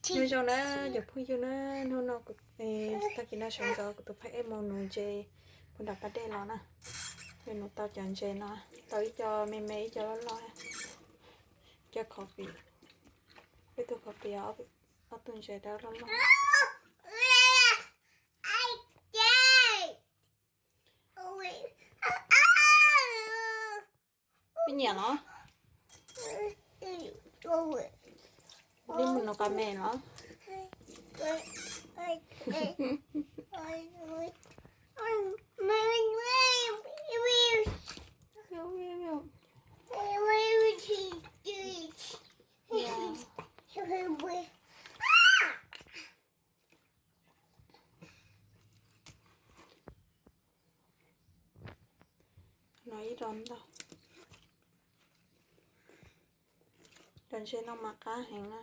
Nyob zoo na cov phooj ywg na, hnub no kuv, tag kis no sawv ntxov kuv tus phaj ej mus nuv ntses puag nram pas dej los na. Yog nuv tau cov ntses no, tau ib co me me ib co loj loj, ib co khov pim, ib tug khov pim, ob tug ntses dawb loj loj. Peb nyiam los? Peb mus nuv qos me los? No ib ro ntau. Cov ntses no mas qab heev na.